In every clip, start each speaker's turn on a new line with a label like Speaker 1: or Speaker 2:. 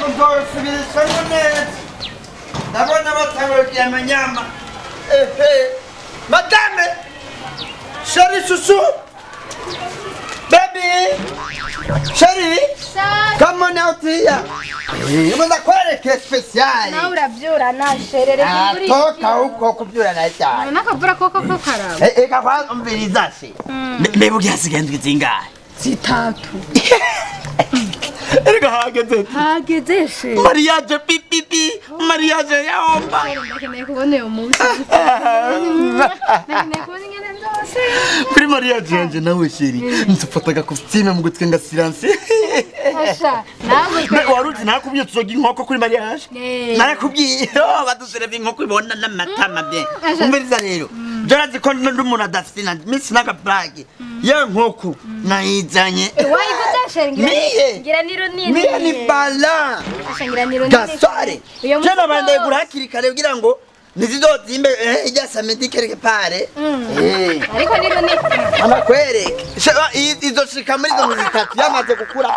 Speaker 1: Nzosubirishamo neza. Ndabona batanguye amanyama. Ehe, madame, chérie, chouchou, baby, chérie, come on out here. Ndakwereke spécial.
Speaker 2: Nawe urabyura nasherere.
Speaker 1: Toka huko kubyura cyane.
Speaker 2: N'akavura koko ko karaba.
Speaker 1: Eka kwa umviriza se. Mbega ugiye hasigaye indwi zingahe?
Speaker 2: 3.
Speaker 1: Erega hageze.
Speaker 2: Hageze she.
Speaker 1: Mariage pipipi, mariage ya omba.
Speaker 2: Ndakeneye kubona uyu munsi, ndakeneye kubona ingene zose.
Speaker 1: Kuri mariage yanje nawe, chérie, nzofata agakositime mu gutwi nga silence.
Speaker 2: Asha, nawe.
Speaker 1: Wari uzi narakubwiye tuzoga inkoko kuri mariage? Narakubwiye, oh, badusereva inkoko ibona n'amatama bien.
Speaker 2: Asha.
Speaker 1: Umviriza rero, jorazi ko ndi umuntu adafite na misi n'akablage ya nkoko nayizanye.
Speaker 2: Wayiguze chérie? Ngira
Speaker 1: Miye.
Speaker 2: Ngira ni runini.
Speaker 1: Miye ni bala.
Speaker 2: Asha, ngira ni runini.
Speaker 1: Gasore.
Speaker 2: Uyo munsi
Speaker 1: Je nabaye ndayigura
Speaker 2: wose.
Speaker 1: hakiri kare kugira ngo ntizizozimbe ijya samedi quelque part.
Speaker 2: Ariko ni runini.
Speaker 1: Amakwereke izoshika muri izo mizi 3 yamaze gukura.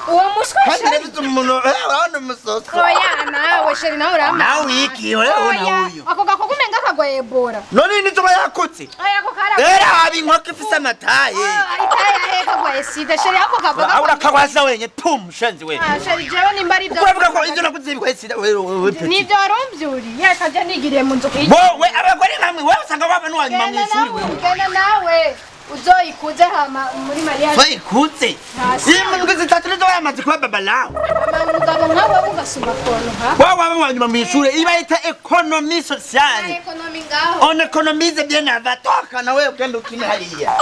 Speaker 2: Uwo mushwi.
Speaker 1: Kandi
Speaker 2: Chérie.
Speaker 1: rero umuntu urabona umusoso.
Speaker 2: Oya, nawe chérie, nawe urama.
Speaker 1: Nawe iki wewe
Speaker 2: Oya,
Speaker 1: na uyu.
Speaker 2: Ako gakoko umenga kagwaye Ebola.
Speaker 1: None nizoba yakutse.
Speaker 2: Oya, ako kara.
Speaker 1: Era haba inkoko ifise amataye.
Speaker 2: Itaye ahe kagwaye sida chérie, ako kava.
Speaker 1: Ura kagwasa wenye pum shenzi we.
Speaker 2: Ah, chérie, jewe nimba ari ibyo.
Speaker 1: Uravuga ko ivyo nakuze bikwaye sida wewe wewe petit.
Speaker 2: Nibyo warumbyuriye, akajya nigiriye mu nzu kuyigira.
Speaker 1: Wowe abagore nkamwe wewe usanga waba n'uwanyuma
Speaker 2: Genda
Speaker 1: mw'ishuri
Speaker 2: nawe.
Speaker 1: wewe.
Speaker 2: Genda nawe uzoyikuze hama muri mariage.
Speaker 1: Wayikutse.
Speaker 2: Hasi.
Speaker 1: Iyi ndwi 3 nizo yamaze kuba baba lawe.
Speaker 2: Umugabo nkawe ugasuma kontu ha.
Speaker 1: Wowe waba uwanyuma mw'ishure iba yita économie sociale.
Speaker 2: Économie ngaho.
Speaker 1: On économise bien avant. Toka na wewe ukenda ukine hariya.